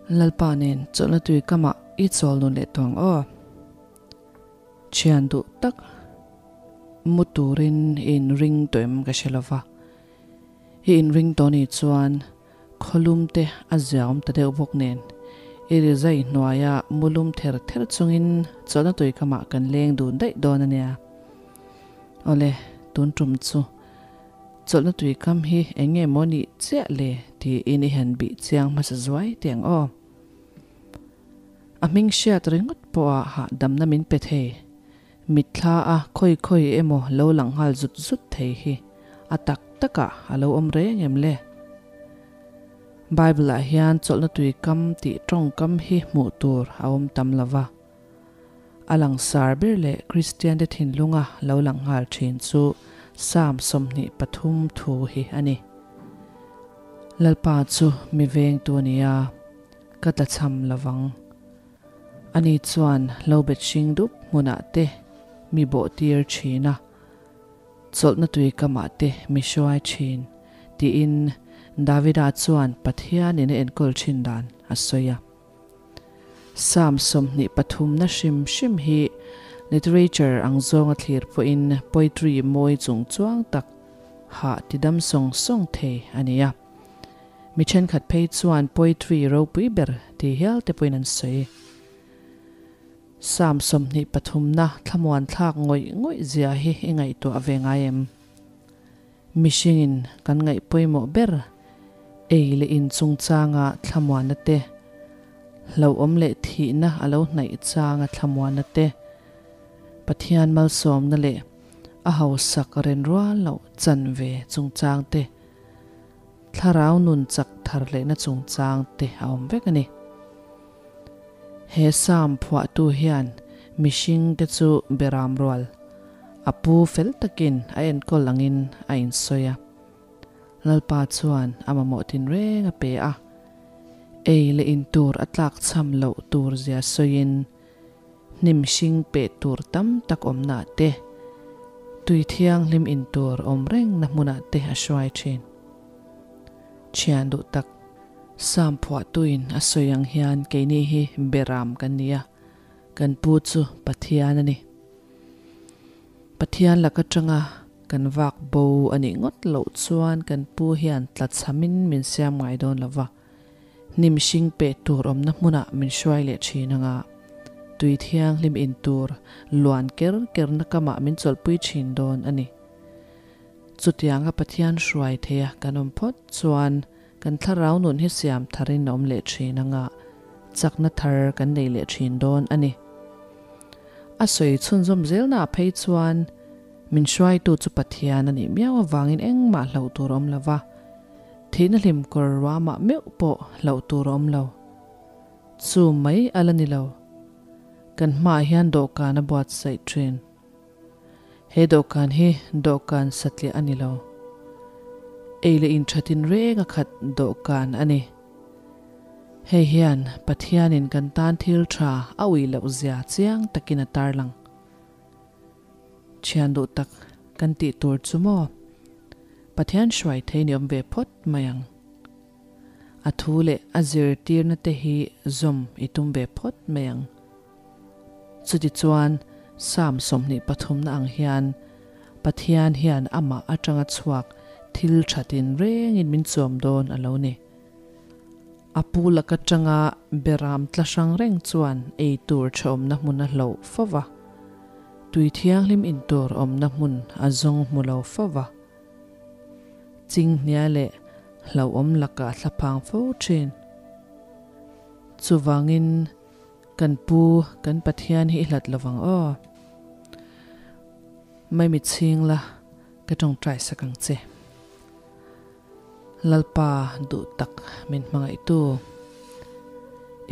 Lalpa nen chawlhna tui kamah i chawl nun leh tawh ang aw. Thian duh tak mu turin i inring tawh em ka hre lova. I inring tawh nih chuan khawlum te a ziaawm ta deuh bawk nen i rizai hnuaia mu lum ther ther chungin chawlhna tui kamah kan leng dun daih dawn a nia. Awle, tun tum chu Chawlhna tui kam hi eng nge maw nih chiah le tiin i han bih chiang hmasa zuai teh ang aw. A hming hriat ringawt pawha hahdamna min pe thei, mitthla a khawi khawi emaw lo lang nghal zut zut thei hi a tak takah a lo awm reng em le? Bible ah hian chawlhna tui kam tih tawngkam hi hmuh tur a awm tam lo va. A langsar ber leh Kristiante thinlunga lo lang nghal thin chu Psalm 23 thu hi a ni. Lalpa chu mi vengtu a ni a, ka tlachham lovang. Ani chuan lo bet hring dup hmunah te mi bawhtir thin a, chawlhna tui kamah te mi hruai thin, tiin Davida chuan Pathianin a enkawl thin dan a sawi a. Psalm 23 na hrim hrim hi literature ang zawnga thlir pawhin poetry mawi chung chuang tak hah tidam sawng sawng thei a ni a. Mi thenkhat phei chuan poetry ropui ber ti hial te pawhin an sawi. Psalm 23 na thlamuan thlak ngawih ngawih zia hi i ngaihtuah ve ngai em? Mihringin kan ngaih pawimawh ber ei leh in chungchanga thlamuanna te, hlauhawm leh thihna a lo hnaih changa thlamuanna te, Pathian malsawmna leh a hausak renrual loh chanve chungchang te, thlarau nun chak thar lehna chungchang te a awm vek a ni. He Psalm phuahtu hian mihringte chu beram rual, a pu fel takin a enkawl angin a insawi a. Lalpa chuan a mamawh tinreng a pe a, ei leh in tur a tlakchham loh tur zia sawiin hnim hring peh tur tam tak awmnaah te, tui thianghlim in tur awm rengna hmunah te a hruai thin. Thian duh tak. Sam phuahtuin a sawi ang hian keini hi beram kan ni a, kan pu chu Pathian a ni. Pathian lak atanga kan vak bo a nih ngawt loh chuan kan pu hian tlachhamin min siam ngai dawn lo va, hnim hring peh tur awmna hmunah min hruai leh thin anga tui thianghlim in tur luan ker kerna kamah min chawlhpui thin dawn a ni. Chutianga Pathian hruai theia kan awm phawt chuan Kan thlarau nun hi siam tharin a awm leh thin anga chakna thar kan nei leh thin dawn a ni. A sawi chhunzawm zelnaah phei chuan min hruaitu chu Pathian a nih miau avangin engmah hlauh tur a awm lo va, thihna hlim kawr ruamah meuh pawh hlauh tur a awm lo. Chu mai a la ni lo. Kan hmaah hian dawhkan a buatsaih thin. He dawhkan hi dawhkan satliah a ni lo. Ei leh in thatin reng a khat dawhkan a ni. Hei hian Pathianin kan tan thil tha a ui loh zia chiang takin a tarlang. Thian duh tak kan tih tur chu maw? Pathian hruai thei ni awm ve phawt mai ang. A thu leh a zirtirna te hi zawm i tum ve phawt mai ang. Chutichuan, Psalm 23 na ang hian, Pathian hian amah atanga chhuak thil tha tinrengin min chuam dawn a lo ni. A pu lak atanga beram tla hrang reng chuan ei tur ṭheawmna hmun a hloh fo va, tui thianghlim in tur awmna hmun a zawng hmu lo fo va, chinghnia leh hlauhawm lakah thlaphang fo ṭhin. Chuvangin. Kan pu, kan Pathian hi i hlat lovang aw. Maimi chhing la, ka tawngtai sak ang che. Lalpa duh tak min hmangaihtu.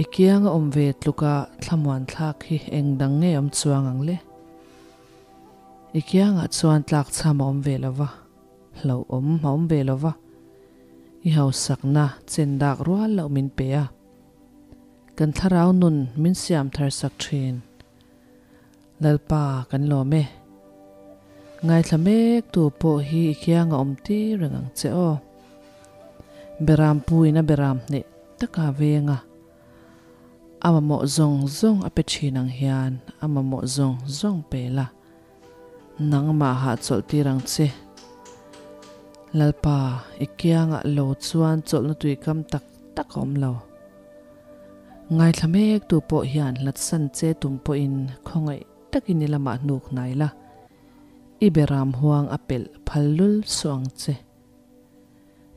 I kianga awm ve tluka thlamuan thlak hi eng dang nge awm chuang ang le? I kiangah chuan tlakchham a awm ve lova, hlauhawm a awm ve lova, i hausakna chen dak rual loh min pe a. Kan thlarau nun min siam thar sak thin. Lalpa kan lawm e. Ngaithla mek tu pawh hi i kiang a awm tir reng ang che aw. Beram pu in a beram hneh taka veng a. A mamawh zawng zawng a pe thin ang hian a mamawh zawng zawng pe la, nangmah hahchawlh tir ang che. Lalpa, i kiangah lo chuan chawlhna tuikam tak tak a awm lo. Ngaithla mek tu pawh hian hlatsan che tum pawhin khawngaih takin i lamah hnuk hnai la, i beram huang a pelh phal lul suh ang che.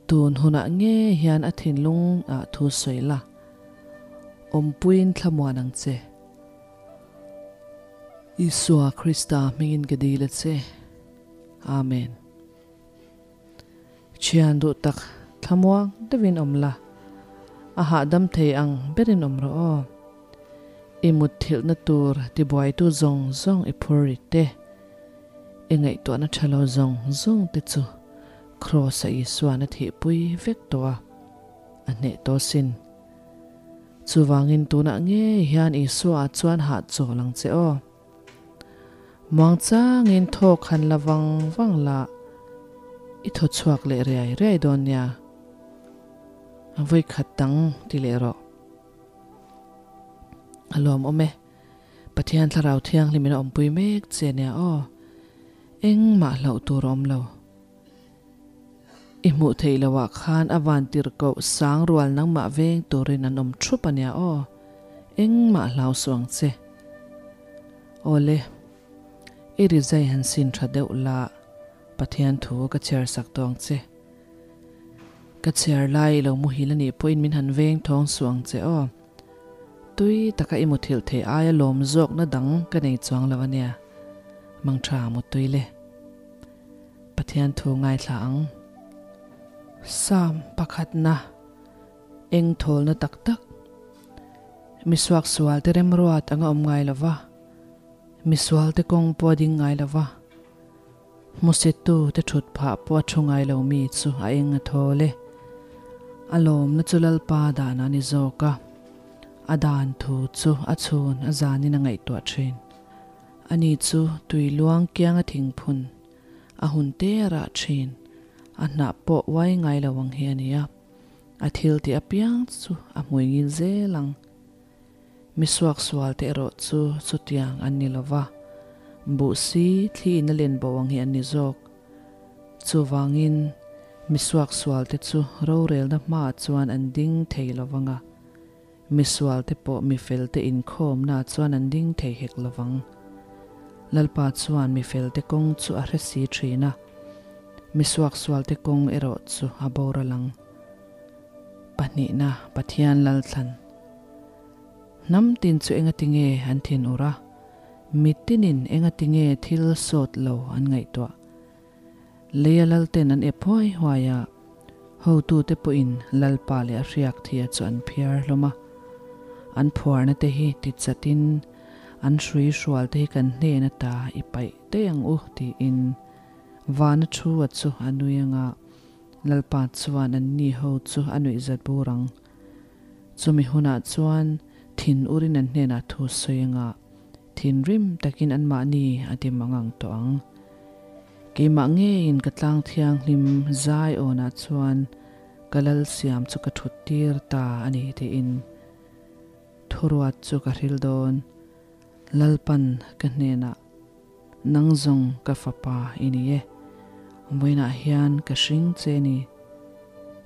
Tun hunah nge hian a thinlung ah thu sawi la, awmpuiin thlamuan ang che. Isua Krista hmingin ka dil a che. Amen. Thian duh tak thlamuang deuhin awm la, a hahdam thei ang berin awm rawh aw. I mutthilhna tur tibuaitu zawng zawng i phur ri te, i ngaihtuahna tha lo zawng zawng te chu Kraws-a Isuan a thihpui vek tawh a, a hneh tawh sin. Chuvangin tunah ngei hian Isua-ah chuan hahchawl ang che aw. Muangchangin thawk han la vang vang la, i thaw chhuak leh riai riai dawn nia. A vawi khat dang ti leh rawh. A lawmawm e. Pathian Thlarau Thianghlimin a awmpui mek che nia aw. Engmah hlauh tur a awm lo. I hmuh theih loh ah khan a van tir koh sang rual nangmah veng turin an awm thup a nia aw. Engmah hlau suh ang che. Awle, i rizai han sin tha deuh la, Pathian thu ka chhiar sak tawh ang che. Ka chhiar lai i lo muhil a nih pawhin min han veng thawng suh ang che aw. Tui taka i muthilh theih aia lawm zawkna dang ka nei chuang lo a nia. Mangtha mutui le. Pathian thu ngaithla ang. Psalm pakhatna, Eng thawlna tak tak. Misuaksualte remruat anga awm ngai lo va, misualte kawng pawh a ding ngai lo va, hmusittu te thut phah pawh a thu ngai lo mi chu a eng a thawl e. A lawmna chu Lalpa dan a ni zawk a, a dan thu chu a chhun a zanin a ngaihtuah thin. Ani chu tui luang kianga thingphun a hun te a rah thin, a hnah pawh uai ngai lo ang hi a ni a, a thil tih apiang chu a hmui ngil zel ang. Mi suaksual te erawh chu chutiang an ni lo va, buh si thli in a len bo ang hi an ni zawk. Chuvangin mi suaksual te chu rorelna hmaah chuan an ding thei lo vang a. Misualte pawh mifelte inkhawmna chuan an ding thei hek lovang. Lalpa chuan mifelte kawng chu a hre si thin a, misuaksualte kawng erawh chu a boral ang. Pahnihna, Pathian Lalthlan. Hnam tin chu engatinge an thin ur a, mitinin engatinge thil sawt lo an ngaihtuah? Leia lalten an ep huai huai a, hotute pawhin Lalpa leh a hriak thia chu an phiar hlawm a. An phuarna te hi ti chatin an hrui hrual te hi kan hnen ata i paih daih ang u tiin vana thu a chu a nui anga Lalpa chuan an ni ho chu a nuih zat bur ang. Chumi hunah chuan thin urin an hnenah thu sawi anga Thinrim takin anmahni a dim ang ang tawh ang. Keimah ngeiin ka tlang thianghlim zai awnah chuan ka lal siam chu ka thut tir ta a ni tiin thuruat chu ka hril dawn. Lalpan ka hnenah, Nang zawng ka fapa i ni e, vawiinah hian ka hring che ni,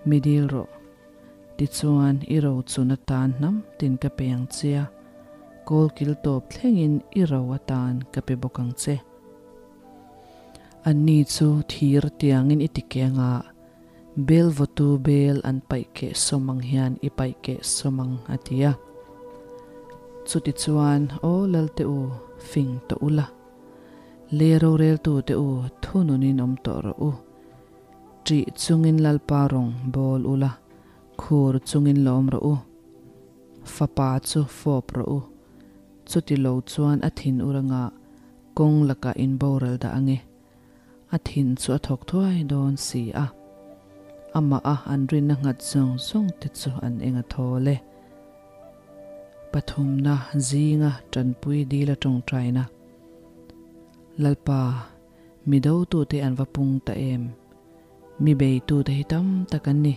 mi dil rawh. Tichuan i ro chun atan hnam tin ka pe ang che a, kawl kil tawp thlengin i ro atan ka pe bawk ang che. Anni chu thir tiangin i ti keng a, bel vawtu bel an paih keh sawm ang hian i paih keh sawm ang, a ti a. Chutichuan, Aw Lalte u, fing tawh ula, lei roreltute u, thununin awm tawh rawh u. Ṭih chungin Lalpa rawng bawl ula, khur chungin lawm rawh u. Fapa chu fawp rawh u. Chuti lo chuan a thin ur anga kawng lakah in boral dah ange. A thin chu a thawk thuai dawn si a. Amah a an rinna nghat zawng zawng te chu an eng a thawl e. Pathumna zinga ṭanpui dil a ṭawngṭaina. Lalpa. Mi dotute an va pung ta em? Mi beitute hi tam tak an ni.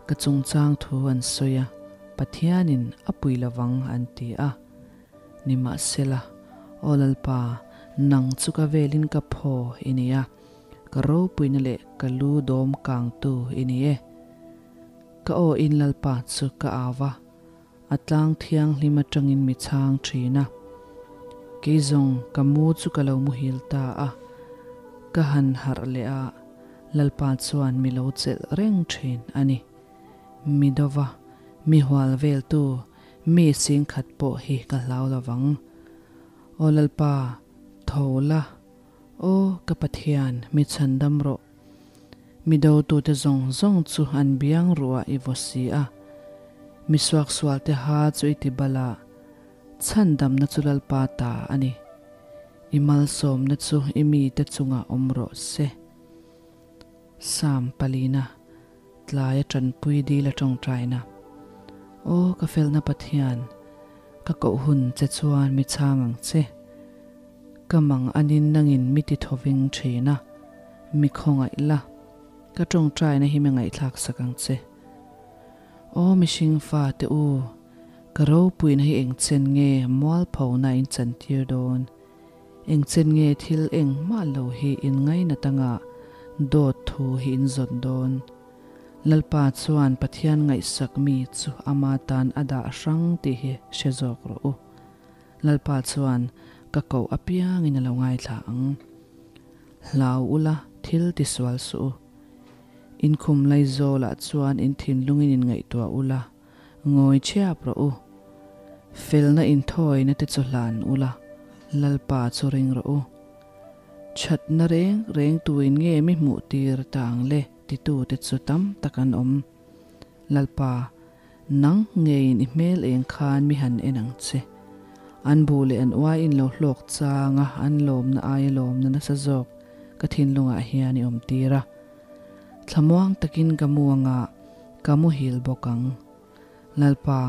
Ka chungchang thu an sawi a, Pathianin a pui lovang an ti a. Nimahsela, Aw Lalpa, nang chu ka velin ka phaw i ni a, ka ropuina leh ka lu dawm kangtu i ni e. Ka aw in Lalpa chu ka au va, a tlang thianghlim atangin mi chhang thin a. Kei zawng ka mu chu ka lo muhil ta a, ka han harh leh a, Lalpa chuan mi lo chelh reng thin a ni. Mi dova, mi hual veltu, mi singkhat pawh hi ka hlau lovang. Aw Lalpa, tho la, aw ka Pathian, mi chhandam rawh. Mi dotute zawng zawng chu an biang ruah i vaw si a, mi suaksualte ha chu i ti bal a, chhandamna chu Lalpa ta a ni. I malsawmna chu i mite chungah awm rawh se. Sam palina, Tlaia tanpui dil a tawngtaina. Aw ka felna Pathian, ka koh hun che chuan mi chhang ang che. Ka mang anin nangin mi ti thoving thin a, mi khawngaih la, ka tawngtaina hi mi ngaihthlak sak ang che. Aw mihring fa te u, ka ropuina hi engchen nge mualphona in chantir dawn? Engchen nge thil engmah lo hi in ngainat anga dawt thu hi in zawt dawn? Lalpa chuan Pathian ngaihsak mi chu ama tan a dah hrang tih hi hre zawk rawh u. Lalpa chuan ka koh apiangin a lo ngaithla ang. Hlau ula thil tisual suh u. Inkhum Laizawlah chuan in thinlungin in ngaihtuah ula. Ngawi chhiap rawh u. Felna inthawina te chu hlan ula, Lalpa chu ring rawh u. Thatna reng reng tuin nge mi hmuh tir ta ang le titu te chu tam tak an awm. Lalpa, nang ngeiin i hmel eng khan mi han en ang che. An bu leh an uai in lo hlawk chang a, an lawmna aia lawmna nasa zawk ka thinlungah hian i awm tir a. Thlamuang takin ka mu anga ka muhil bawk ang. Lalpa,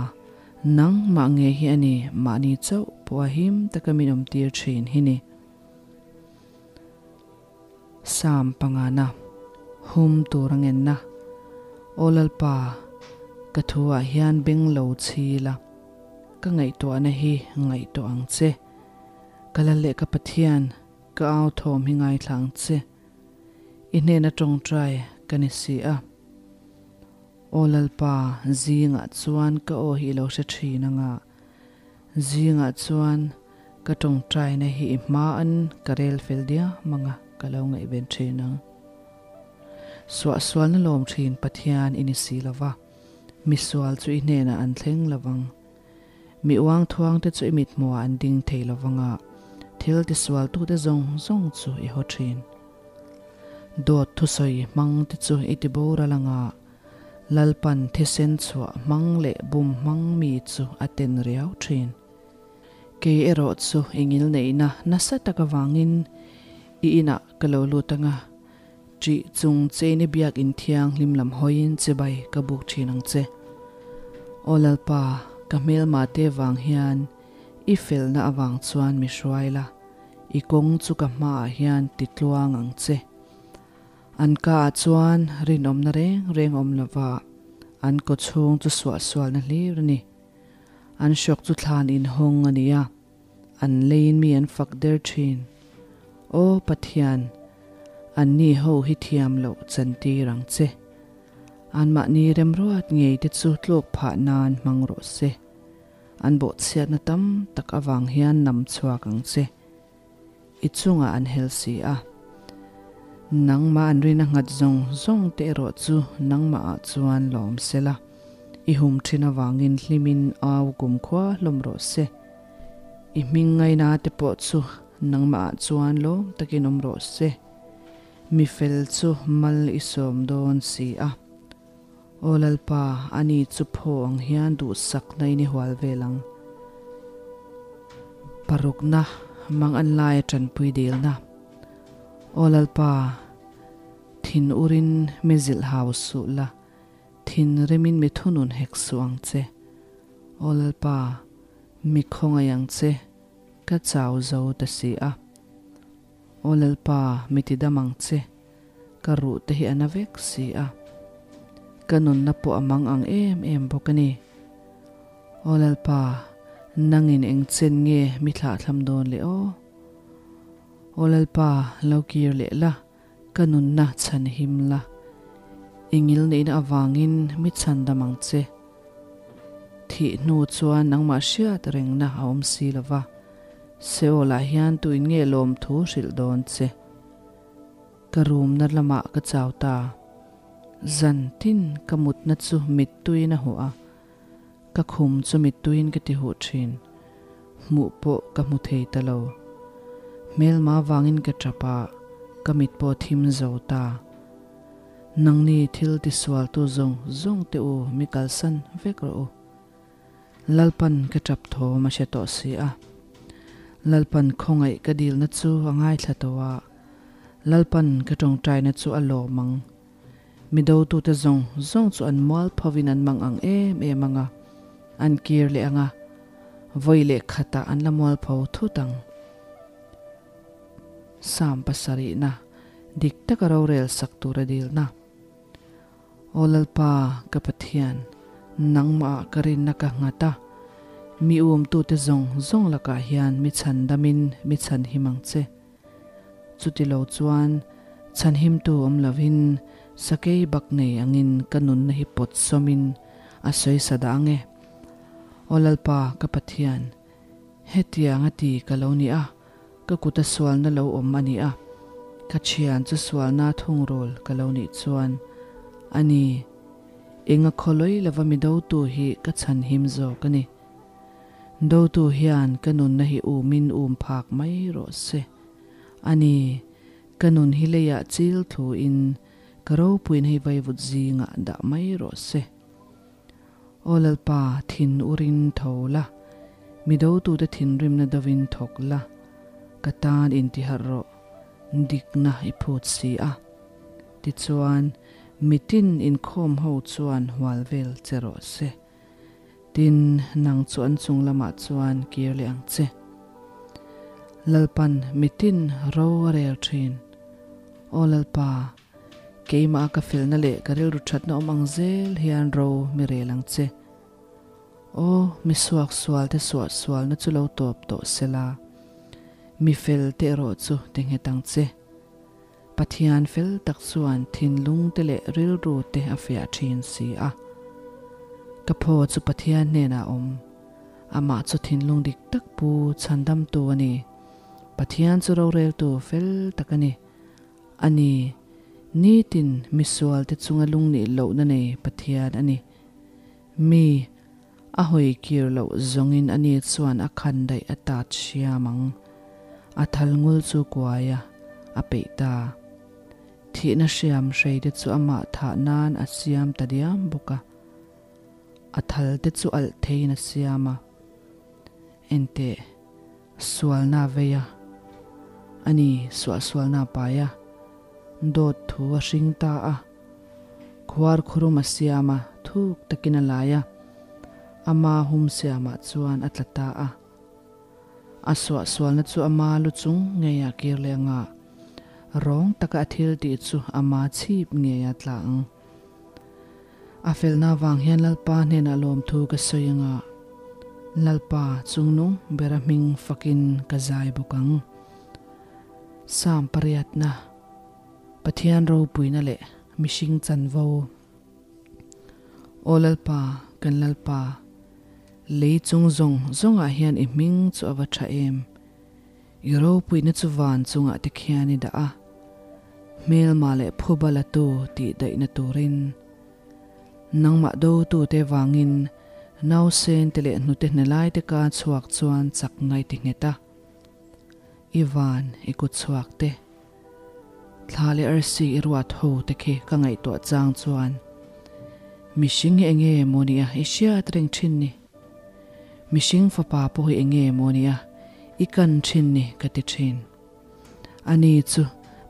nang mah nge hi a ni mahni chauh pawh a him taka min awmtir thin hi ni. Sam pangana, hum tur a ngenna. Aw Lalpa, ka thu ah hian beng lo chhi la, ka ngaihtuahna hi ngaihtuah ang che. Ka Lal leh ka Pathian, ka au thawm hi ngaithla ang che. I hnena tawngtai ka ni si a. Aw Lalpa, zingah chuan ka aw hi i lo hre thin anga, zingah chuan ka tawngtaina hi i hmaan ka rel fel diam anga ka lo ngaihven thin ang. Suahsualna lawm thin Pathian i ni si lova, misual chu i hnenah an thleng lovang. Mi uang thuangte chu i mithmuhah an ding thei lo vanga, thil tisualtute zawng zawng chu i haw thin. Dawt thusawi hmangte chu i ti boral anga, Lalpan thisen chhuah hmang leh bum hmang mi chu a ten riau thin. Kei erawh chu i ngilneihna nasa tak avangin i inah ka lo lut anga, ṭih chung chein i biakinn thianghlim lam hawiin chibai ka buk ṭhin ang che. Aw Lalpa, ka hmelma te vang hian i felna avang chuan mi hruai la, i kawng chu ka hmaah hian ti tluang ang che. An kaah chuan rinawmna reng reng awm lova, an kawchhung chu suahsualna hlir a ni. An hrawk chu thlan inhawng a ni a. An leiin mi an fak der thin. Aw Pathian, anni ho hi thiam loh chantir ang che. Anmahni remruat ngei te chu tluk phah nan hmang rawh se. An bawhchhiatna tam tak avang hian nam chhuak ang che. I chungah an hel si a. Nangmah an rina nghat zawng zawng te erawh chu nangmahah chuan lawm sela. I hum thin avangin hlimin au kumkhua hlawm rawh se. I hming ngaina te pawh chu nangmahah chuan lawm takin awm rawh se. Mi fel chu mal i sawm dawn si a. Aw Lalpa, ani chu phaw ang hian duhsakna in i hual vel ang. Parukna, mang an laia tanpui dilna. Aw Lalpa, thin urin mi zilh hau suh la, Thinrimin mi thunun hek suh ang che. Aw Lalpa, mi khawngaih ang che, ka chau zo ta si a. Aw Lalpa, mi tidam ang che, ka ruh te hi a na vek si a. Ka nunna pawh a mang ang em em bawk a ni. Aw Lalpa, nangin eng chen nge mi thlahthlam dawn le aw? Aw Lalpa, lo kir leh la, ka nunna chhan him la. I ngilneihna avangin mi chhan dam ang che. Thih hnu chuan nangmah hriat rengna a awm si lo va, Seol-ah hian tuin nge lawmthu hrilh dawn che? Ka rumna lamah ka chau ta. Zan tin ka mutna chu mittuiin a huh a, ka khum chu mittuiin ka ti huh thin. Hmuh pawh ka hmu thei ta lo. Hmelma vangin ka tap a, ka mit pawh thim zo ta. Nangni thil tisualtu zawng zawng te u mi kalsan vek rawh u. Lalpan ka tap thawm a hre tawh si a. Lalpan khawngaih ka dilna chu a ngaithla tawh a, Lalpan ka tawngtaina chu a lawm ang. Mi dotute zawng zawng chu an mual phovin an mang ang em em ang a, an kir leh ang a, vawi leh khatah an la mual pho thut ang. Sam pasarihna, dik taka rorel sak tura dilna. Aw Lalpa, ka Pathian, nangmah ka rinna ka nghat a, mi umtute zawng zawng lakah hian mi chhandamin mi chhanhim ang che. Chuti lo chuan chhanhimtu awm lovin sakei bak nei angin ka nunna hi pawt sawmin a sawi sa dah ang e. Aw Lalpa, ka Pathian, hetiang a ti ka lo ni a, Ka kuta sualna lo awm a ni a, ka thian chu sualna thungrul ka lo nih chuan a ni. Enga khawlawi lova mi dotu hi ka chhanhim zawk a ni. Dotu hian ka nunna hi umin um phak mai rawh se. A ni, ka nun hi leiah chil thluin ka ropuina hi vaivut zingah dah mai rawh se. Aw Lalpa, thin urin tho la, mi dotute thinrimna dovin thawk la, ka tan intiharh rawh, dikna i phut si a. Tichuan, mitin inkhawm ho chuan hual vel che rawh se. Tin, nang chu an chung lamah chuan kir leh ang che. Lalpan mitin ro a rel thin. Aw Lalpa, Keimah a ka felna leh ka rilru thatna awm ang zel hian ro mi rel ang che. Aw, mi suak sual te suah sualna chu lo tawp tawh sela, mi fel te erawh chu ti nghet ang che. Pathian fel tak chuan thinlung te leh rilru te a fiah thin si a. Ka phaw chu Pathian hnenah a awm. Amah chu thinlung dik tak pu chhandamtu a ni. Pathian chu roreltu fel tak a ni. A ni, nitin misualte chunga lungnih lohna nei Pathian a ni. Mi a hawi kir loh zawngin ani chuan a khan daih a tat hriam ang. A thal ngul chu kuai a, a peih ta. Thihna hriam hreite chu amah thah nan a siam ta diam bawk a. A thal te chu alh theiin a siam a. Enteh. Sualna vei a, a ni suahsualna pai a, dawt thu a hring ta a, khuar khurum a siam a, thuk takin a lai a, ama hum siamah chuan a tla ta a. A suahsualna chu ama lu chung ngeiah kir leh anga, rawng taka a thil tih chu ama chhip ngeia tla ang. A felna vang hian Lalpa hnenah lawmthu ka sawi anga, Lalpa chungnung bera hming fakin ka zai bawk ang. Psalm pariatna, Pathian ropuina leh mihring chanvo. Aw Lalpa, kan Lalpa, lei chung zawng zawngah hian i hming chu a va tha em! I ropuina chu van chungah te khian i dah a, hmelma leh phuba latu tih daihna turin. Nangmah dotute vangin nausen te leh hnute hne lai te ka chhuak chuan chakna i ti nghet a. I van i kut chhuak te, thla leh arsi i ruat ho te khi ka ngaihtuah chang chuan mihring hi enge maw nia i hriat reng thin ni. Mihring fapa pawh hi enge maw nia i kan thin ni ka ti thin. Ani chu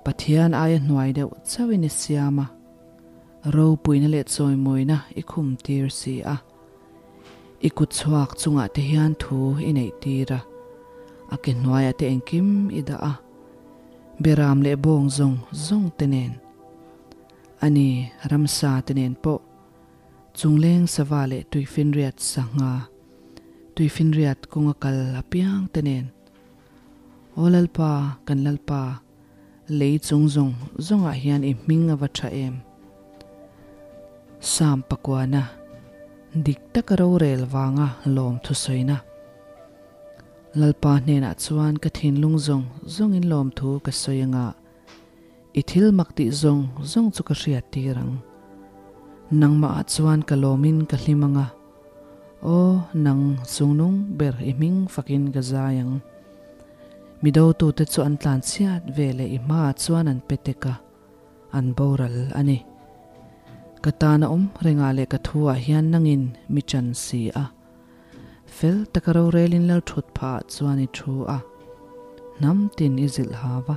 Pathian aia hnuai deuh chauhin i siam a, ropuina leh chawimawina i khum tir si a. I kut chhuak chungah te hian thu i neih tir a, a ke hnuaiah te engkim i dah a, beram leh bawng zawng zawng te nen, ani ramsa te nen pawh Chungleng sava leh tuifinriat sangha. Tuifinriat kawnga kal apiang te nen. Aw Lalpa, kan Lalpa, lei chung zawng zawngah hian i hming a va tha em? Sam pakuana, dik taka rorel vanga lawm thusawina. Lalpa hnenah chuan ka thinlung zawng zawngin lawmthu ka sawi anga i thil mak tih zawng zawng chu ka hriat tir ang. Nangmahah chuan ka lawmin ka hlim anga, aw nang chungnung ber i hming fakin ka zai ang. Mi dotute chu an tlanchhiat veleh i hmaah chuan an pe tek a. an boral a ni. Ka tan a awm rengah leh ka thu ah hian nangin mi chan si a. Fel taka rorelin lal thut phah ah chuan i thu a. Hnam tin i zilh hau a.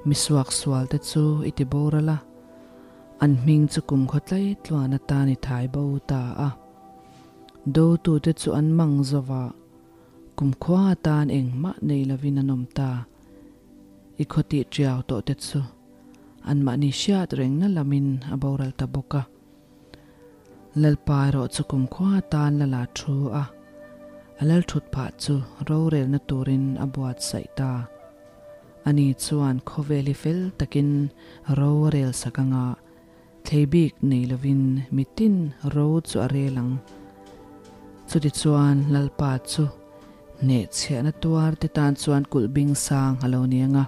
Mi suak sual te chu i ti boral a. An hming chu kum khaw tlai tluan atan i thai bo ta a. Dotute chu an mang zova kum khua atan engmah nei lovin an awm ta. I khaw tih tiau tawh te chu anmahni hriat rengna lamin a boral ta bawk a. Lalpa erawh chu kumkhua atan la la thu a, a lal thut phah chu rorelna turin a buatsaih ta. Ani chuan khawvel hi fel takin ro a rel sak anga thlei bik nei lovin mitin ro chu a rel ang. Chutichuan Lalpa chu hnehchhiahna tuar te tan chuan kulh bing sang a lo ni ang a,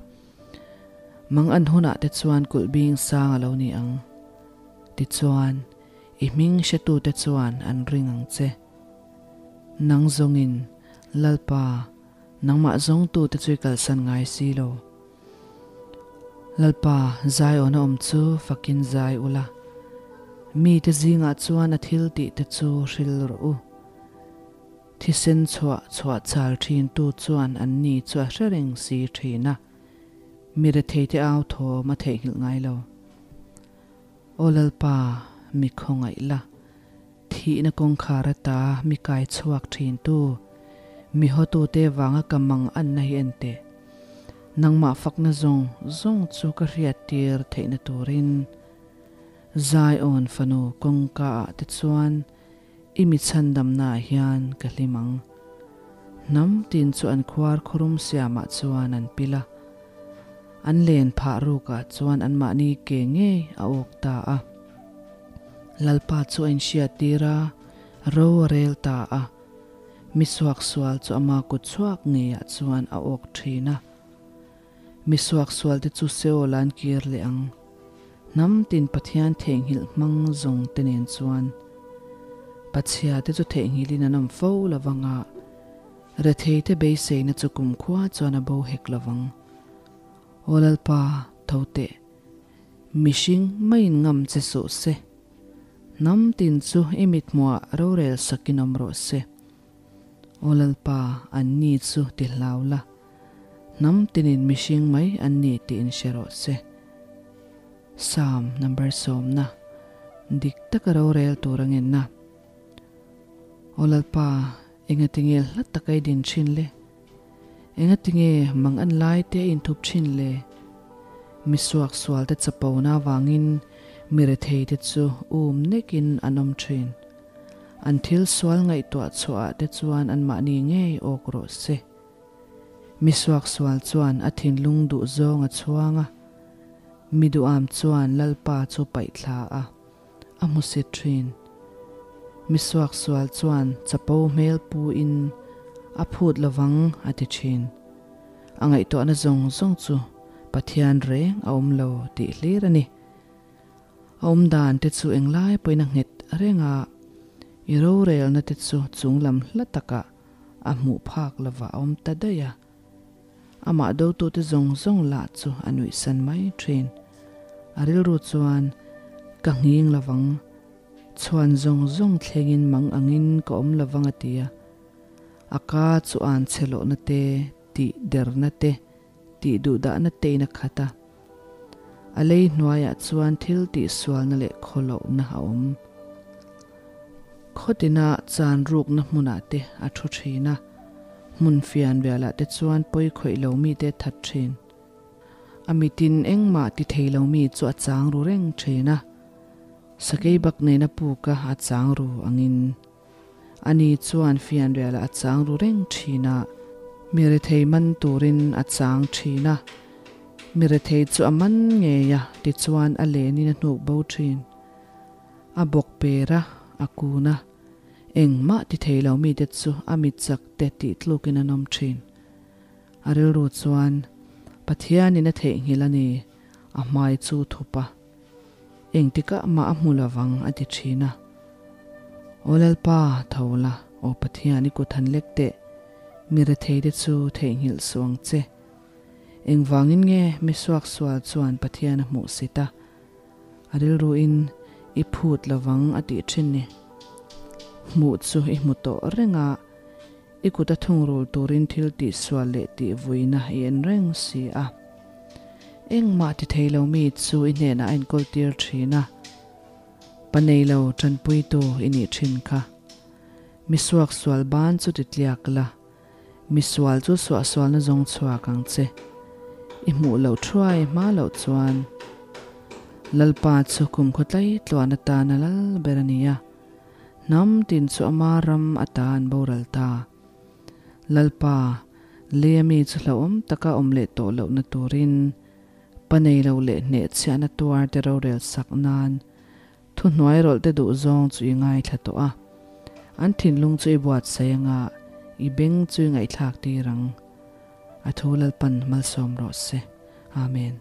mang an hunah te chuan kulh bing sang a lo ni ang. Tichuan, i hming hretute chuan an ring ang che. Nang zawngin, Lalpa, nangmah zawngtute chu i kalsan ngai si lo. Lalpa, Zion-a awm chu fakin zai ula, mite zingah chuan a thil tihte chu hril rawh u. Thisen chhuah chhuah chal thintu chuan anni chu a hre reng si thin a, mi retheite au thawm a theihnghilh ngai lo. Aw Lalpa, mi khawngaih la, thihna kawngkhar ata mi kai chhuak thintu, mi hawtute vanga ka mang anna hi en teh. Nangmah fakna zawng zawng chu ka hriattir theihna turin Zion fanu kawngka ah te chuan I mi chhandamnaah hian ka hlim ang. Hnam tin chu an khuar khurum siamah chuan an pil a. An len phah rukah chuan anmahni ke ngei a awk ta a. Lalpa chu a inhriattir a, ro a rel ta a. Mi suaksual chu ama kut chhuak ngeiah chuan a awk thin a. Mi suaksualte chu Seol an kir leh ang. Hnam tin Pathian theihnghilh hmang zawng te nen chuan Pachhia te chu theihnghilhin an awm fo lo vang a, rethei te beiseina chu kumkhua chuan a bo hek lo vang. Aw Lalpa, tho teh. Mihring maiin ngam che suh se. Hnam tin chu i mithmuah rorel sakin awm rawh se. Aw Lalpa, anni chu ti hlau la, hnam tinin mihring mai an ni tih in hre rawh se. Psalm number sawmna, Dik taka rorel tur a ngenna. Aw Lalpa, engatinge hla taka i din thin le? Engatinge mang an lai te a inthup thin le? Mi suaksual te chapona avangin mi rethei te chu um nekin an awm thin. An thil sual ngaihtuah chhuahah te chuan anmahni ngei awk rawh se. Mi suaksual chuan a thinlung duh zawng a chhuang a, mi duham chuan Lalpa chu paihthla a, a hmu si thin. Mi suaksual chuan chapo hmel pu in a phut lovang a ti thin. A ngaihtuahna zawng zawng chu Pathian reng a awm lo tih hlir a ni. A awm dan te chu englai pawhin a nghet reng a, i rorelna te chu chunglam hla takah a hmuh phak lovah a awm ta daih a. Amah dotute zawng zawng lah chu a nuihsan mai thin. A rilru chuan, Ka nghing lovang, chhuan zawng zawng thlengin mang angin ka awm lovang a ti a. A ka chu an chhe lohna te, tih derna te, tih duhdahna tein a khat a. A lei hnuaiah chuan thil tihsualna leh khawlohna a awm. Khawtina chan rukna hmunah te a thu thin a, hmun fian rialah te chuan pawi khawih lo mite a that thin. A mitin engmah ti thei lo mi chu a chang ru reng thin a, sakei bak nena puka a chang ru angin. Ani chuan fianrialah a chang ru reng thin a, mi rethei man turin a chang thin a. Mi rethei chu a man ngei a, tichuan a lenin a hnuk bo thin. A bawk per a, a kun a. Engmah ti thei lo mite chu a mit chak te tih tlukin an awm thin. A rilru chuan, Pathianin a theihnghilh a ni, a hmai chu thup a. Engtikah mah a hmu lovang a ti thin a. Aw Lalpa, tho la, aw Pathian i kut han lek teh, mi retheite chu theihnghilh suh ang che. Engvangin nge mi suaksual chuan Pathian a hmuh sit a? A rilruin i phut lovang a tih thin ni. Hmuh chu i hmu tawh reng a, i kut a thungrul turin thil tihsual leh tihvuina i en reng si a. Engmah ti thei lo mi chu i hnenah a inkawl tir thin a, pa nei lo tanpuitu i nih thin kha. Mi suaksual ban chu ti tliak la. Misual chu suahsualna zawng chhuak ang che. I hmuh loh thuai hma loh chuan Lalpa chu kum khawtlai tluan atan a lal ber a ni a, hnam tin chu ama ram ata an boral ta. Lalpa, lei ami chu hlauhawm taka awm leh tawh lohna turin, pa nei lo leh hnehchhiahna tuar te rorel sak nan Thuhnuai rawlh te duh zawng chu i ngaithla tawh a, an thinlung chu i buatsaih anga i beng chu i ngaihthlak tir ang. A thu Lalpan malsawm rawh se. Amen.